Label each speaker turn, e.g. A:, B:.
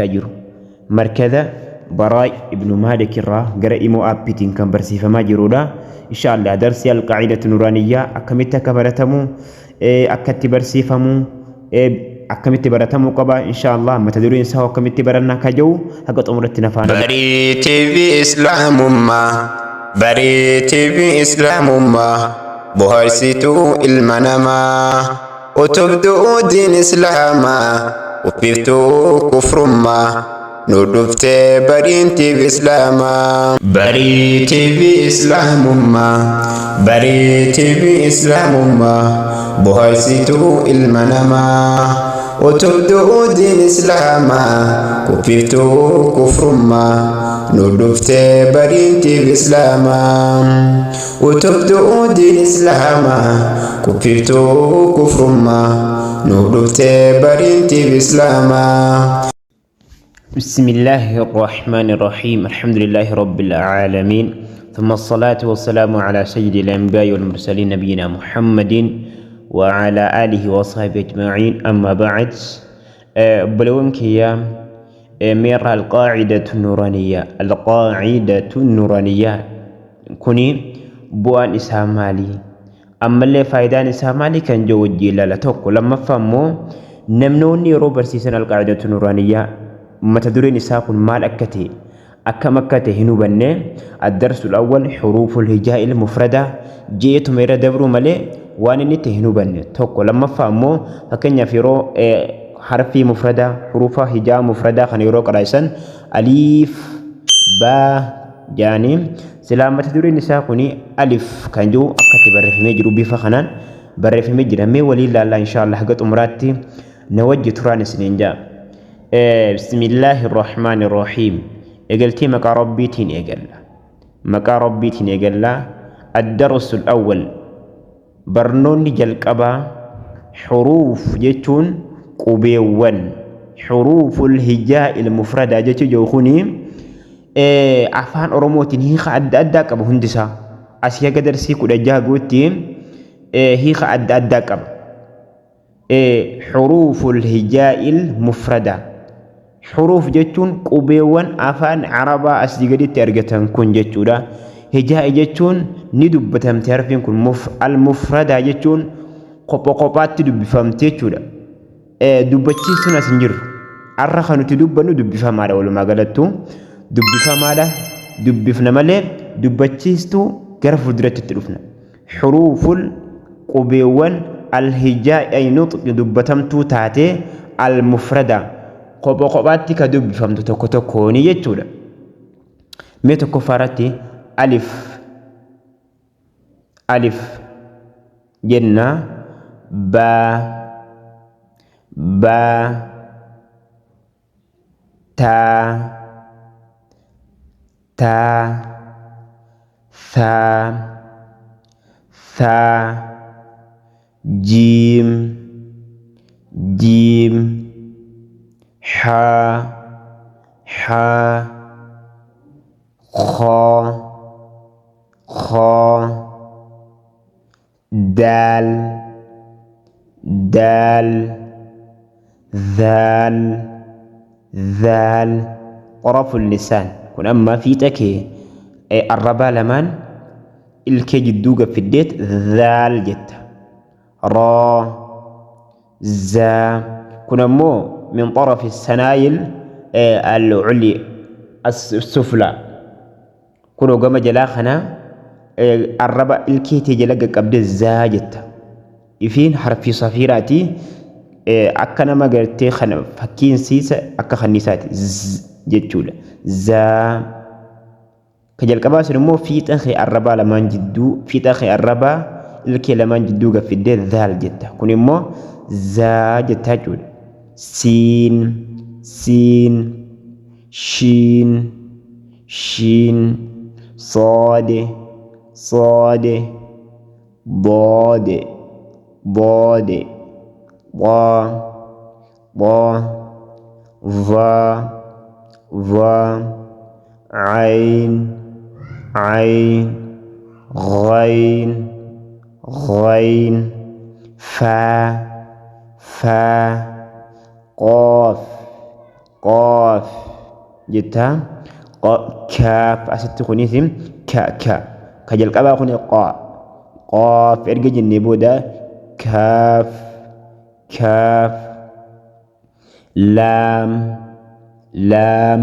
A: Jiru. Markaza Baraa Ibnu Maalik irraa gara Imo Aappiitiin kan barsiifamaa jirudha. Inshaallah darsii Alqaacidatu Nuraaniyyaa akkamitti akka baratamu, akka itti barsiifamu, akkamitti baratamuu qaba, inshaallah mata dureen isaa akkamitti baranna akka jiru haga xumuratti na faana.
B: Barii TV Islaamummaa, Barii TV Islaamummaa, bohaarsituu ilma namaa, utubduu diin Islaamaa, uffiftuu kufrummaa, nu dhuftee Bariin TV Islaamaa. Barii TV Islaamummaa, Barii TV Islaamummaa, bohaarsituu ilma namaa, utubduu diin Islaamaa, kuffiftuu kufrummaa, nu dhuftee Bariin TV Islaamaa. Utubduu diin Islaamaa, kuffiftuu kufrummaa, nu dhuftee Bariin TV Islaamaa.
A: بسم الله الرحمن الرحيم، الحمد لله رب العالمين، ثم الصلاة والسلام على سيد الأنبياء والمرسلين، نبينا محمد وعلى آله وصحبه أجمعين، أما بعد. Obboleewwan kiyya، meerra القاعدة النورانية؟ القاعدة النورانية kuni bu'aan isaa maali? Ammallee faayidaan isaa maali kan jiru wajjin ilaala tokko. Lammaffaa immoo namnoonni yeroo barsiisan القاعدة النورانية mata dureen isaa kun maal akka ta'e, akkam akka ta'e hin hubanne. الدرس الأول حروف الهجاء المفردة jeetuma irra dabruu malee waan inni ta'e hin hubanne tokko. Lammaffaa immoo fakkeenyaaf yeroo harfii mufradaa, hurufa hijaa mufradaa kana yeroo qaraa'isan aliif baa jaanii, silaa mata dureen isaa kuni alif kan jiru akka itti barreeffamee jiru bifa kanaan barreeffamee jira. Mee waliin laallaa, inshaallah haga xumuraatti na wajji turaan isiniin jaa. بسم الله الرحمن الرحيم. Eegaltii maqaa Rabbiitiin eegalla, maqaa Rabbiitiin eegalla. الدرس الأول، barnoonni jalqabaa, حروف jechuun qubeewwan, حروف الهجاء المفردة jechuu jiru kuni afaan Oromootiin hiika adda addaa qaba. Hundisaa asii haga darsii 16 guutti hiika adda addaa qaba. حروف الهجاء المفردة، حروف jechuun qubeewwan afaan Arabaa asii gaditti argatan kun jechuudha. هجاء jechuun ni dubbatamte harfiin kun, المفردة jechuun kopha kophaatti dubbifamte jechuudha. Dubbachiistuun as hin jirru. Har'a kan nuti dubbannu dubbifamaadha. Walumaa galattuu dubbifamaadha, dubbifna malee dubbachiistuu gara fuulduratti itti dhufna. حروف qubeewwan الهجاء أي نطق dubbatamtuu taatee, المفردة kopha kophaatti ka dubbifamtu tokko tokkooni jechuudha. Mee tokkoffaa irratti alif, alif jenna, baa, baa, taa, taa, thaa, thaa, jiim, jiim, haa, haa, khaa, khaa, daal, daal, dhaal, dhaal. طرف اللسان kun amma fiixa kee arrabaa lamaan ilkee jidduu gaffiddeet dhaal jetta. Raa, zaa kun ammoo من طرف الثنايا العليا السفلى، kunoo gama jalaa kana arraba ilkeetii jala qaqqabdee zaa jetta. Ifiin harfii safiiraati, akka nama gartee kana fakkiin siisa akka kanniisaati z jechuudha. Zaa ka jalqabaa sun immoo fiixa kee arrabaa lamaan jidduu, fiixa kee arrabaa ilkee lamaan jidduu gaffiddee dhaal jetta. Kun immoo zaa jetta jechuudha. Siin, siin, shiin, shiin, soode, soode, boode, boode, boo, boo, vaa, vaa, عين، عين، غين، غين، فا، فا، قاف. Qaaf jetta. Kaaf asitti kunis ka ka ka jalqabaa kun qaa qaaf erga jennee booda kaaf kaaf laam laam.